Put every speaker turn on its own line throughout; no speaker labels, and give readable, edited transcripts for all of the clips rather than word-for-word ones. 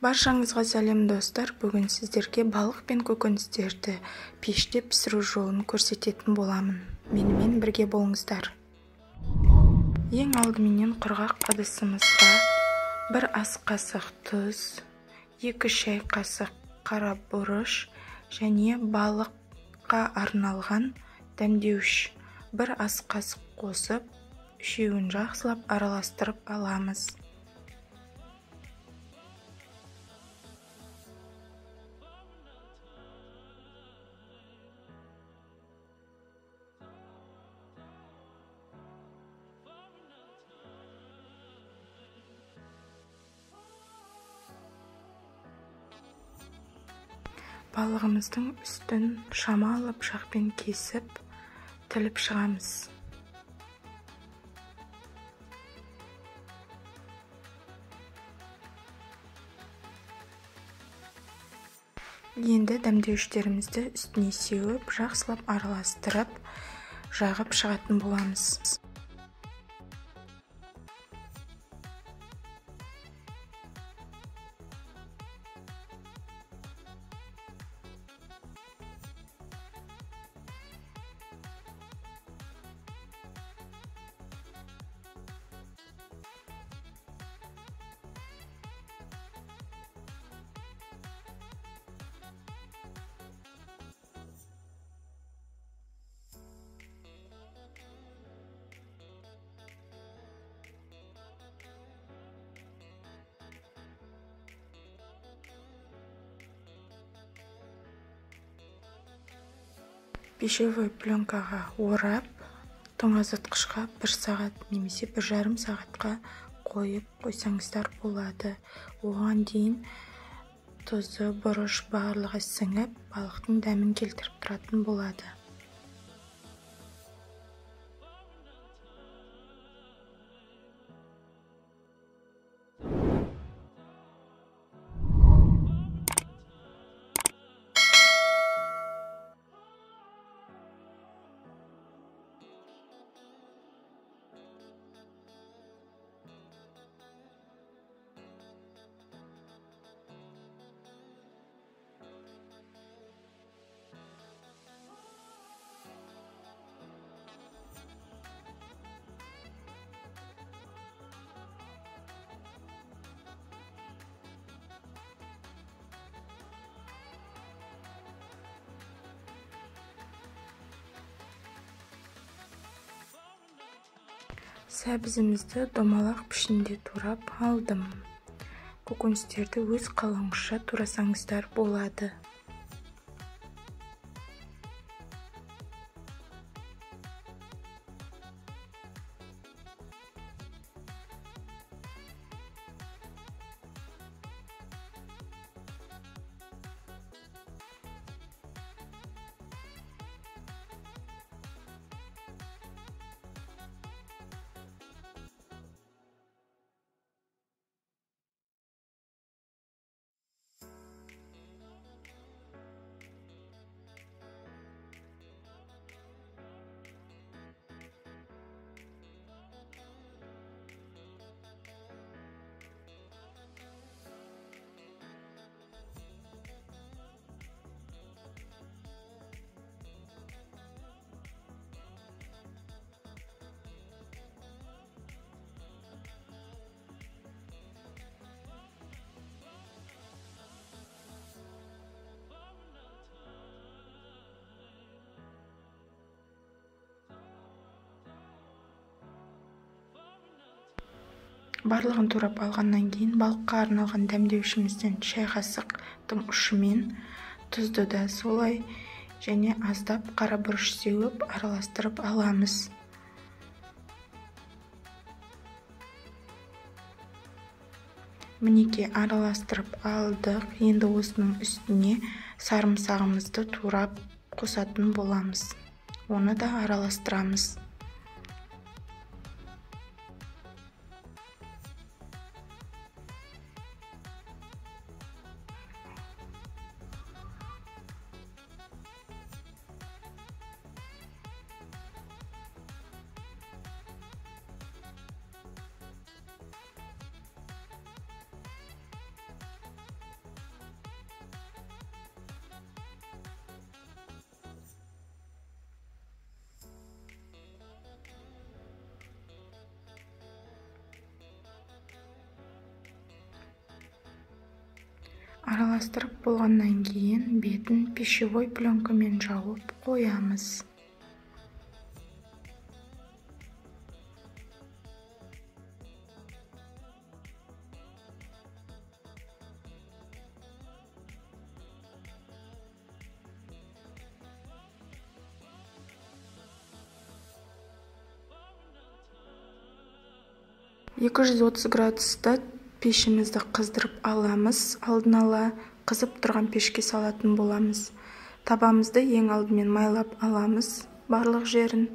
Баршаңызға сәлем достар. Бүгін сіздерге балық пен көкөністерді пеште пісіру жолын көрсететін боламын. Менімен бірге болыңыздар. Ең алдыменен құрғақ ыдысымызға 1 ас қасық тұз, 2 шай қасық қара бұрыш және балыққа арналған дәмдеуіш 1 ас қасық қосып, үшеуін жақсылап араластырып аламыз. Балығымыздың үстін шамалы пышақпен кесіп, тіліп шығамыз. Енді дәмдеуіштерімізді үстіне сеуіп, жақсылап араластырып, жағып шығатын боламыз. Пищевой пленкаға орап, тоңазытқышқа 1 сағат немесе 1,5 сағатқа қойып қойсаңыздар болады. Оған дейін тұзы, бұрыш барлығы сіңіп, балықтың дәмін келтіріп тұратын болады. Сәбізімізді домалақ пішінде турап алдым. Көкөністерді өз қалауыңызша турасаңыздар болады. Барлығын турап алғаннан кейін балыққа арналған дәмдеуішімізден шай қасықтың ұшымен тұзды да солай және аздап қара бұрыш сеуіп араластырып аламыз. Мінекей араластырып алдық. Енді осының үстіне сарымсағымызды турап қосатын боламыз. Оны да араластырамыз. Араластырып болғаннан кейін бетін пищевой пленкамен жауып қоямыз. 230 градуста пешімізді қыздырып аламыз. Алдын ала қызып тұрған пешке салатын боламыз. Табамызды ең алдымен майлап аламыз барлық жерін.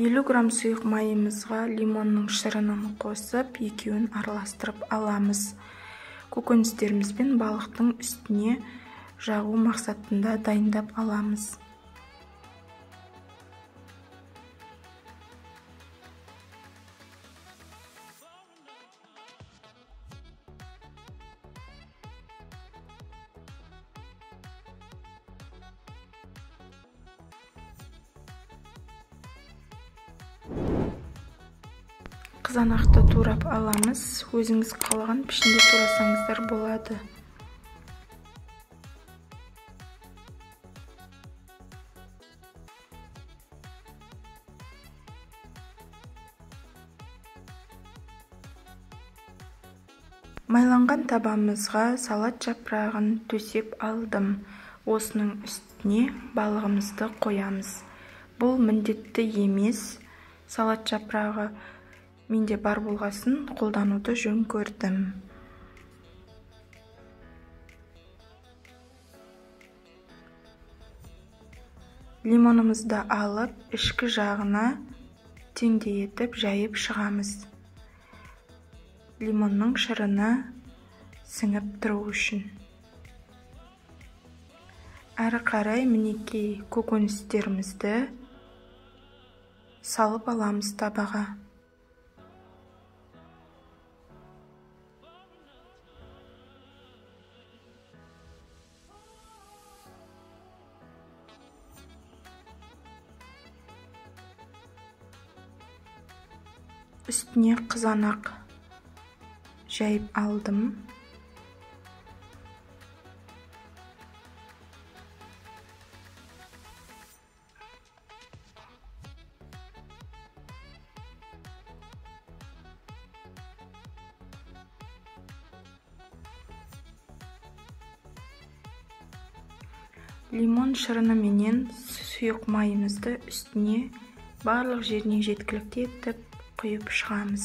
50 грамм сұйық майымызға лимонның шырынын қосып, екеуін араластырып аламыз. Көкөністерімізбен балықтың үстіне жағу мақсатында дайындап аламыз. Қызанақты турап аламыз. Өзіңіз қалаған пішінде турасаңыздар болады. Майланған табамызға салат жапырағын төсеп алдым. Осының үстіне балығымызды қоямыз. Бұл міндетті емес, салат жапырағы менде бар болғасын қолдануды жөн көрдім. Лимонымызды алып, ішкі жағына теңдей етіп жайып шығамыз. Лимонның шырыны сіңіп тұру үшін. Әрі қарай мінекей көкөністерімізді салып аламыз табаға. Үстіне қызанақ жайып алдым. Лимон шырыны менен сұйық майымызды үстіне барлық жеріне жеткілікті етіп құйып шығамыз.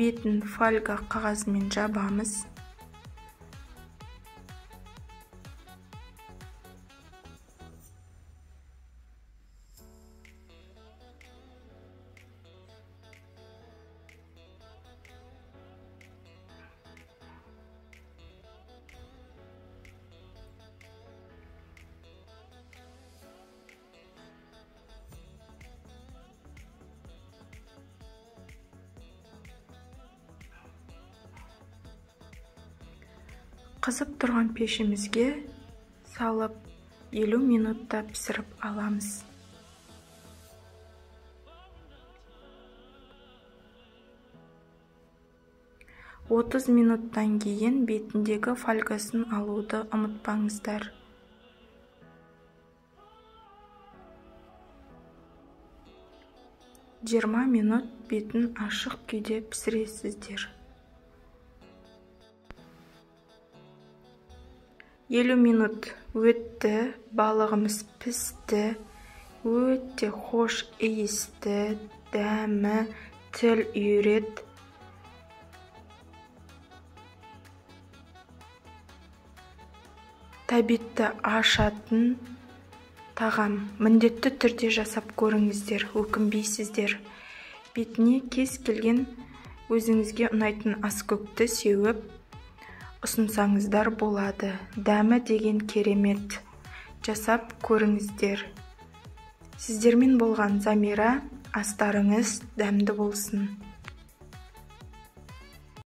Бетін фольга қағазымен жабамыз. Қызып тұрған пешімізге салып 50 минутта пісіріп аламыз. 30 минуттан кейін бетіндегі фольгасын алуды ұмытпаңыздар. 20 минут бетін ашық күйде пісіресіздер. 50 минут өтті, балығымыз пісті, өте хош иісті, дәмі тіл үйрет. Тәбетті ашатын тағам. Міндетті түрде жасап көріңіздер, өкінбейсіздер. Бетіне кез келген өзіңізге ұнайтын аскөкті сеуіп ұсынсаңыздар болады. Дәмі деген керемет. Жасап көріңіздер. Сіздермен болған Замира, астарыңыз дәмді болсын.